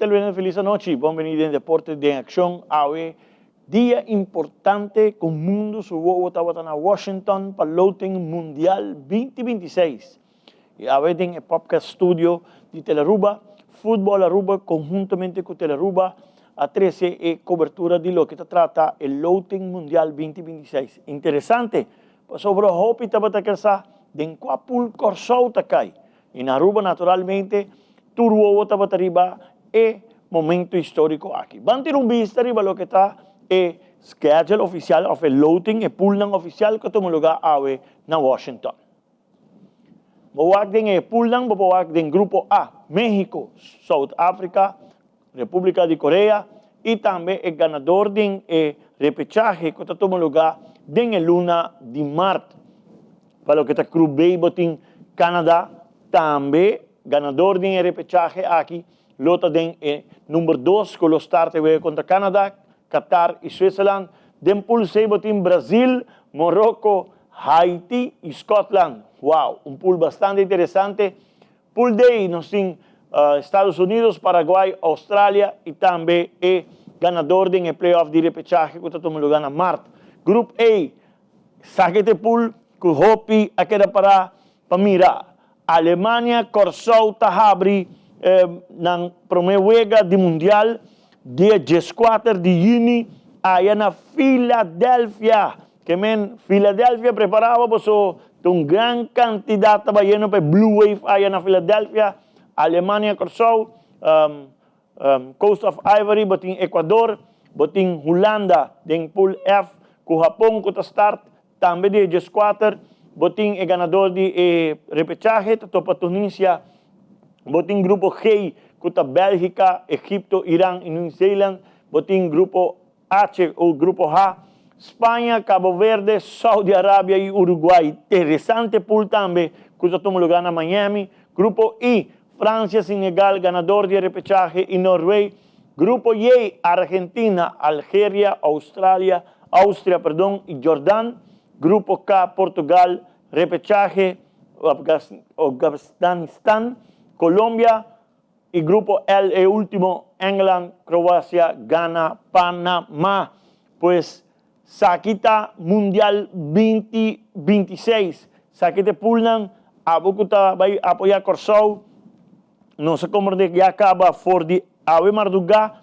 Televidente feliz anochi, bon bini den Deporte den Accion. Awe dia importante cu mundo su wowo tabata na Washington pa loting Mundial 2026. Y awe den e podcast studio di Telearuba, Futbol Aruba conhuntamente cu Telearuba a trece e cobertura di loke ta trata e loting Mundial 2026. Interesante, pasobra hopi tabata kier sa den cua pool Corsou ta cay. Y na Aruba naturalmente tur wowo tabata riba e momento historico aki. Ban tira un bista riba loke ta e schedule oficial of e loting, e poolnan oficial cu a tuma lugar awe na Washington. Bo wak den e poolnan, bo por wak den grupo A, Mexico, South Africa, Republica di Korea y tambe e ganador den e repechahe cu ta tuma lugar den e luna di maart. Pa loke ta Group B bo tin Canada tambe ganador den e repechahe aki lo ta den e number dos cu lo start e wega contra Canada, Qatar y Switzerland. Den Pool C bo tin Brazil, Morocco, Haiti y Scotland. Wow, un pool bastante interesante. Pool D nos tin Estados Unidos, Paraguay, Australia y tambe e ganador den e playoff di repechahe cu ta tuma lugar na maart. Group A, Esaki ta e pool cu hopi a keda para pa mira. Alemania, Corsou ta habri nan prome wega di mundial dia 14 di juni aya na Philadelphia. Ke men Philadelphia preparaba boso ta un gran cantidad ta bayendo pa e Blue Wave aya na Philadelphia. Alemania, Corsou, Coast of Ivory, bo tin Ecuador, bo tin Hulanda den pool F cu Japon cu ta start tambe dia 14, bo tin e ganador di e repechahe ta topa Tunisia, bo tin grupo G cu ta Belgica, Egipto, Iran y New Zealand, bo tin grupo H o grupo H, Spaña, Cabo Verde, Saudi Arabia y Uruguay. Interesante pool tambe cu ta tuma lugar na Miami. Grupo I, Francia, Senegal, ganador di e repechahe, y Norway. Grupo J, Argentina, Algeria, Australia, Austria, perdon, y Jordan. Grupo K, Portugal, repechahe, Afganistan, Colombia, Y grupo L e ultimo, England, Croacia, Ghana, Panama. Pues saki ta Mundial 2026. Saki ta e poolnan, abo cu ta bay apoya Corsou, nos a comprende ya caba for di awe marduga,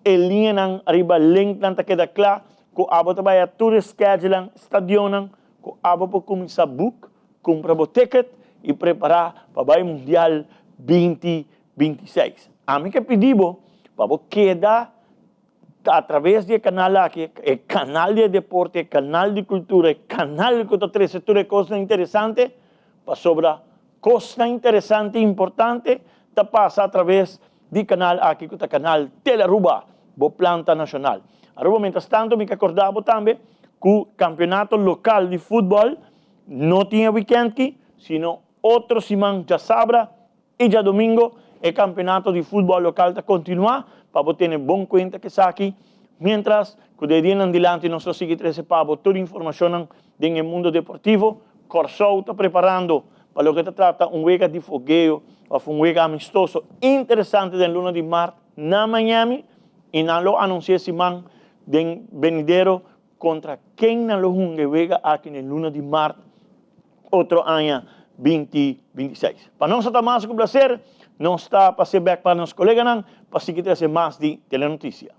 e liñanan ariba linknan ta keda cla cu abo ta bay a tur e schedulenan, stadionnan cu abo por cuminsa book. Cumpra bo ticket y prepara pa bay Mundial 2026. Ami ke pidi bo pa bo keda a traves di e canal aki, e canal di e deporte, e canal di cultura, e canal cu ta trece tur e cosnan interesante, pasobra cosnan interesante y importante ta pasa a traves di canal aki cu ta canal Telearuba, bo planta nacional. Aruba, mientras tanto mi ke acorda bo tambe cu campeonato local di futbol No tin e weekend ki, sino otro siman djasabra y djadomingo e campeonato di futbol local ta continua pa bo tene bon cuenta cu esaki. Mientras cu de dianan dilanti nos lo sigui trece pa bo tur informacionnan den e mundo deportivo. Corsou ta preparando pa loke ta trata un wega di fogeo of un wega amistoso interesante den luna di mart na Miami y nan lo anuncia e siman den venidero Kontra ken nan lo hunga e wega aki na e luna di mart otro aña 2026? Pa nos a ta mas ku plaser, nos ta pas'é bèk pa nos koleganan pa sigui trese mas di Telenotisia.